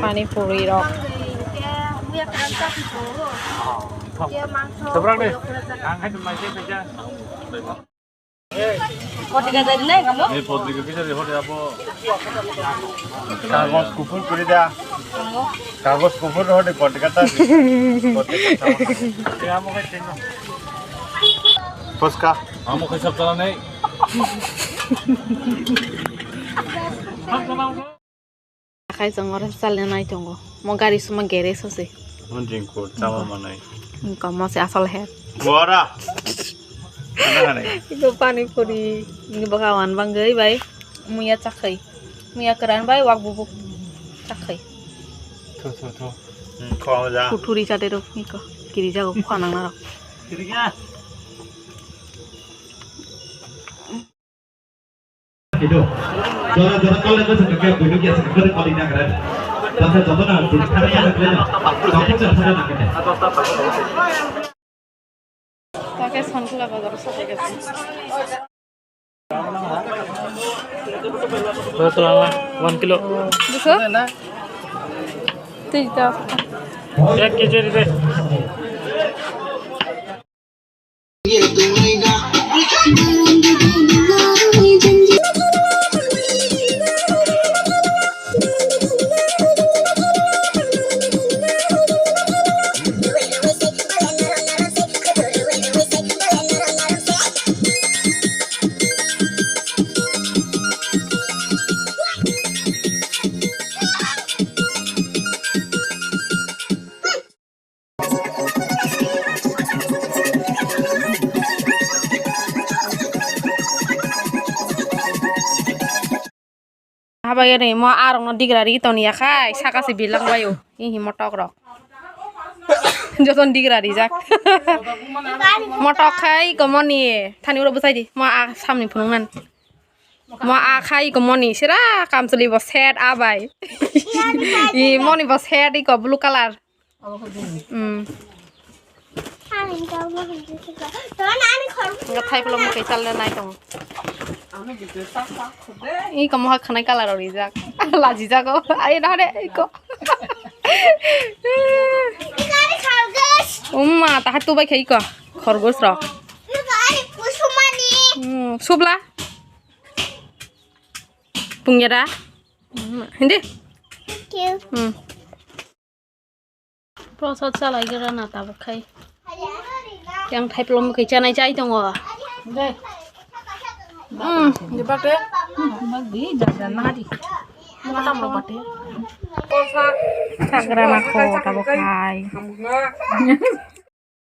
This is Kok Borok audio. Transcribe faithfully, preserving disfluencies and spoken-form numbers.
Pani puri rok. Ei podrika kisa de hode abo. Kagos kufur kuri da. Kagos kufur hode podrika ta. Poska. Amo khe sab chala nei. Akai jongor salna nai tongo. Mo gari suma gere sose. Mon jingkur chama manai. Engko mo se asal he. Bora. Ito pani puri. Ini baka wan banggai bai. Muya chakhai. Muya keran bai wak bubuk chakhai. Tho tho tho. Kho ja. Kuturi chate ro iko. Kiri jago khana nang naro. Kiri ga. Itu. Jora jora kau lagi sebagai bunuh ya sebagai paling nagara. Bahasa Jawa na bukan kata kata. Kamu jangan salah nak kata. Pakai sankula bazar sa pakai. One kilo. Bisa? Tidak. Ek kg de. Habai ani mo arokno digra ri toni ya khai saka se bilang bayo. Ihi motok rok. Joton digra rijak. Motok khai komoni thani uro bwsai di. Mo a samni phunuk nan. Mo a khai komoni sira kamchwlwi bo set abai. I moni bo set iko blue color. Hmm. Nga thai polo mukai chalna nai tong. Iko moha khanai colour rijak. Lajijago. Ai na re iko. Umma, taha tubai khai iko. Khorgos rok. Hmm, subla. Pungyara. Hindi. Hmm. Prosad chalai gira na tabuk khai. Yang thai plom khai chanai chai tongo. Dei. Hmm. Di bate. Bak di jajan na di. Matam lo bate. Prosad. Chagra na ko tabuk khai.